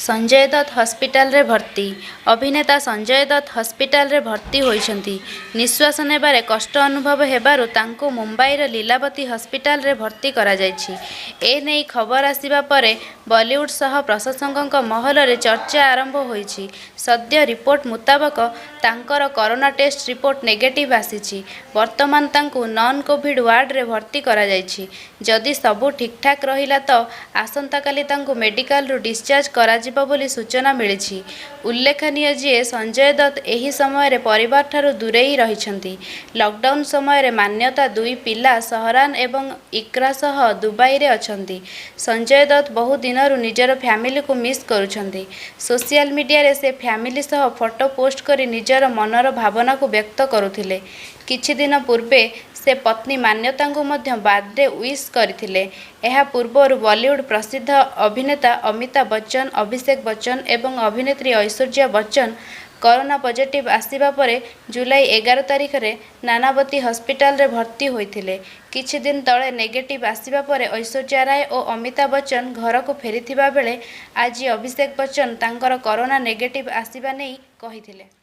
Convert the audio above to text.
ସଞ୍ଜୟ ଦତ୍ତ ହସ୍ପିଟାଲରେ ଭର୍ତ୍ତି। ଅଭିନେତା ସଞ୍ଜୟ ଦତ୍ତ ହସ୍ପିଟାଲରେ ଭର୍ତ୍ତି ହୋଇଛନ୍ତି। ନିଶ୍ୱାସ ନେବାରେ କଷ୍ଟ ଅନୁଭବ ହେବାରୁ ତାଙ୍କୁ ମୁମ୍ବାଇର ଲୀଲାବତୀ ହସ୍ପିଟାଲରେ ଭର୍ତ୍ତି କରାଯାଇଛି। ଏନେଇ ଖବର ଆସିବା ପରେ ବଲିଉଡ ସହ ପ୍ରଶଂସକଙ୍କ ମହଲରେ ଚର୍ଚ୍ଚା ଆରମ୍ଭ ହୋଇଛି। ସଦ୍ୟ ରିପୋର୍ଟ ମୁତାବକ, ତାଙ୍କର କରୋନା ଟେଷ୍ଟ ରିପୋର୍ଟ ନେଗେଟିଭ ଆସିଛି। ବର୍ତ୍ତମାନ ତାଙ୍କୁ ନନ-କୋଭିଡ ୱାର୍ଡରେ ଭର୍ତ୍ତି କରାଯାଇଛି। ଯଦି ସବୁ ଠିକଠାକ ରହିଲା ତ ଆସନ୍ତାକାଲି ତାଙ୍କୁ ମେଡିକାଲରୁ ଡିସଚାର୍ଜ କରାଯିବ ବୋଲି ସୂଚନା ମିଳିଛି। ଉଲ୍ଲେଖନୀୟ ଯେ, ସଞ୍ଜୟ ଦତ୍ତ ଏହି ସମୟରେ ପରିବାରଠାରୁ ଦୂରେଇ ରହିଛନ୍ତି। ଲକଡାଉନ ସମୟରେ ମାନ୍ୟତା ଦୁଇ ପିଲା ସହରାନ ଏବଂ ଇକରା ସହ ଦୁବାଇରେ ଅଛନ୍ତି। ସଞ୍ଜୟ ଦତ୍ତ ବହୁ ଦିନରୁ ନିଜର ଫ୍ୟାମିଲିକୁ ମିସ କରୁଛନ୍ତି। ସୋସିଆଲ ମିଡିଆରେ ସେ ଫ୍ୟାମିଲି ସହ ଫଟୋ ପୋଷ୍ଟ କରି ନିଜର ମନର ଭାବନାକୁ ବ୍ୟକ୍ତ କରୁଥିଲେ। କିଛି ଦିନ ପୂର୍ବେ ସେ ପତ୍ନୀ ମାନ୍ୟତାଙ୍କୁ ମଧ୍ୟ ବାର୍ଥଡେ ୱିସ କରିଥିଲେ। ଏହା ପୂର୍ବରୁ ବଲିଉଡ ପ୍ରସିଦ୍ଧ ଅଭିନେତା ଅମିତାଭ ବଚ୍ଚନ, ଅଭିଷେକ ବଚ୍ଚନ ଏବଂ ଅଭିନେତ୍ରୀ ଐଶ୍ୱର୍ଯ୍ୟା ବଚ୍ଚନ କରୋନା ପଜିଟିଭ ଆସିବା ପରେ ଜୁଲାଇ 11 ତାରିଖରେ ନାନାବତୀ ହସ୍ପିଟାଲରେ ଭର୍ତ୍ତି ହୋଇଥିଲେ। କିଛି ଦିନ ତଳେ ନେଗେଟିଭ ଆସିବା ପରେ ଐଶ୍ୱର୍ଯ୍ୟା ରାୟ ଓ ଅମିତାଭ ବଚ୍ଚନ ଘରକୁ ଫେରିଥିବା ବେଳେ ଆଜି ଅଭିଷେକ ବଚ୍ଚନ ତାଙ୍କର କରୋନା ନେଗେଟିଭ ଆସିବା ନେଇ କହିଥିଲେ।